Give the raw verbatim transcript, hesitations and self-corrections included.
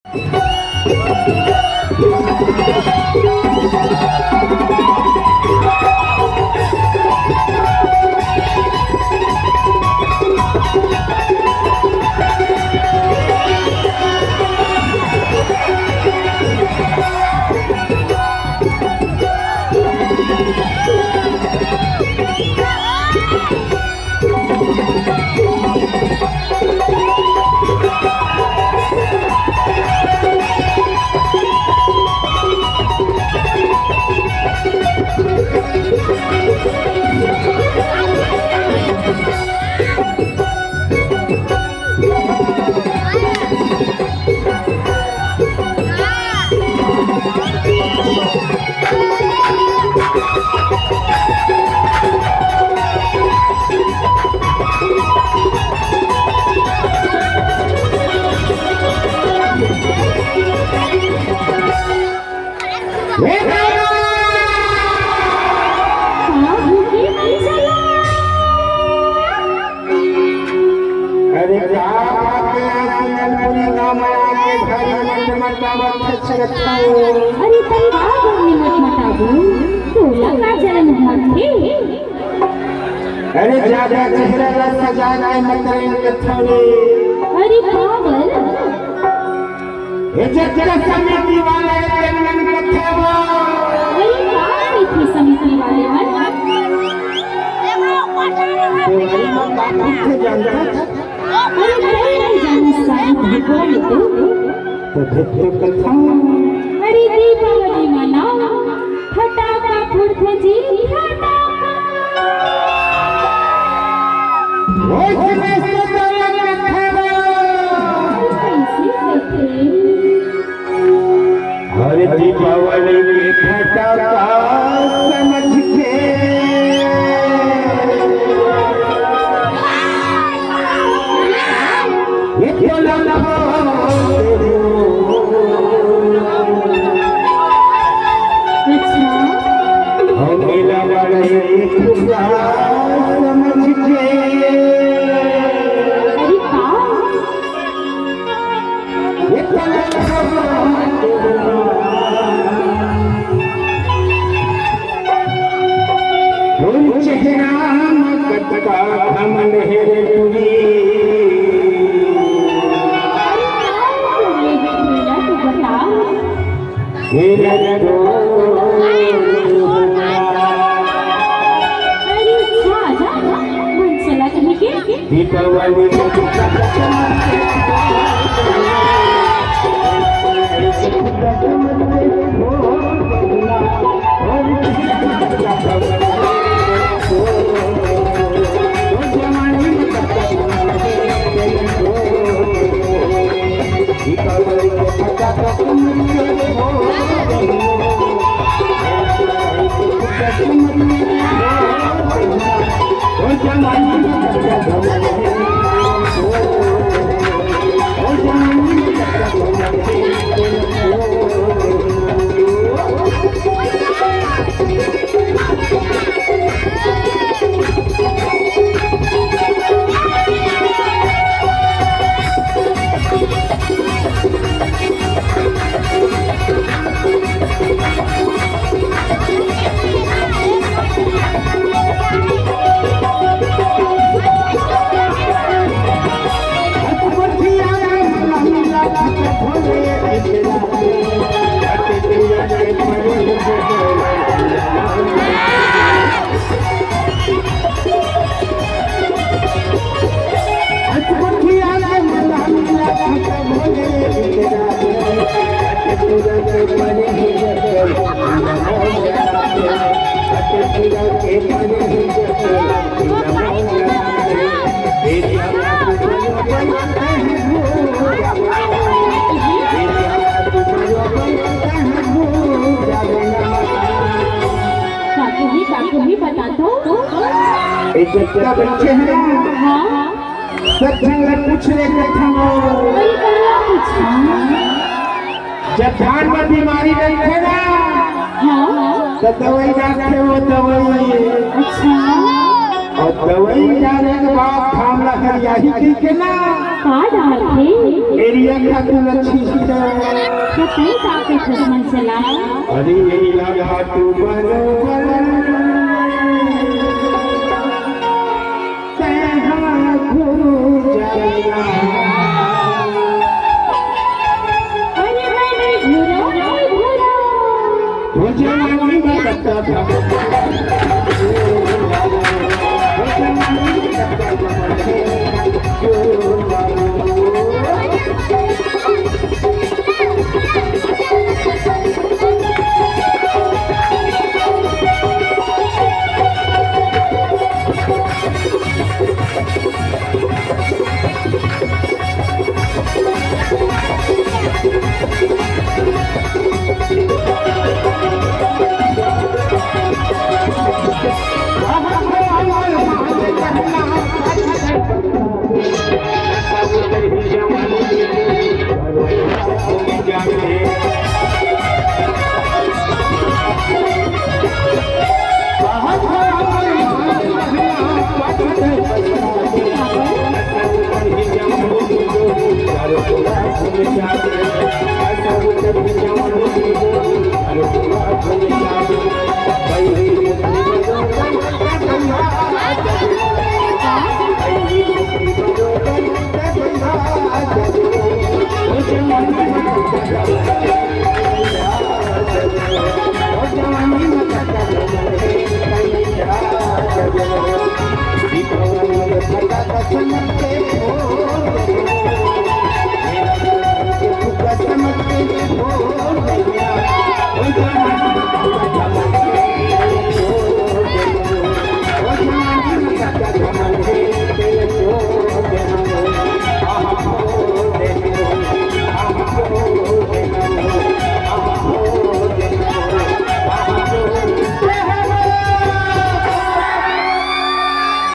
अरे का बात है, आज सुंदरपुरी गांव में आके भारी मटमटावत छछरत हूँ। अरे तब का करने मटमटाबू? तोला का जलन होथे? अरे ज्यादा चेहरा ला सजा के मत रेंग कथौनी। अरे पागल। ये जगत समिति वाले तेमन कथे वो। अरे का कथे समिति वाले मन? देवारी में का कुछ जानता? अरे कोई नहीं जानता सारी भूगोल तो। तो फिर तो कथा। अरे दीपावली मनाओ, फटाका फुटथे जी, फटाका। ओए सुबह से तो लग रखे वो। कैसे कैसे? हर दीपावली के फटाका समझ के ये तो लखो। अच्छा। हम मिला बड़े खुदा समझ के। अरे का? तोर चेहरा म कतका घमंड हे रे टुरी। हे रे टुरी। अरे, जा, जा, जा, मन चला कहीं के। दीपावली में काकू जी, काकू जी, बता तो। ये जितना बच्चे हैं ना, हाँ। सब झन ला पूछ ले कथन। अरे, का पूछा? जब धान में बीमारी लगथे ना, हाँ। तो दवाई डालथे वो दवाई। अच्छा। अउ दवाई डाले के बाद धान ला हरियाही कहिके ना, का डालथे? एरिया खातू ल छींचता। त तैं का कथस मन चला? अरे एरिया खातू बरोबर तैं हा घूम जाना। अरे मैं नहीं घूरा, नहीं घूरा। वो जवानी में करता था।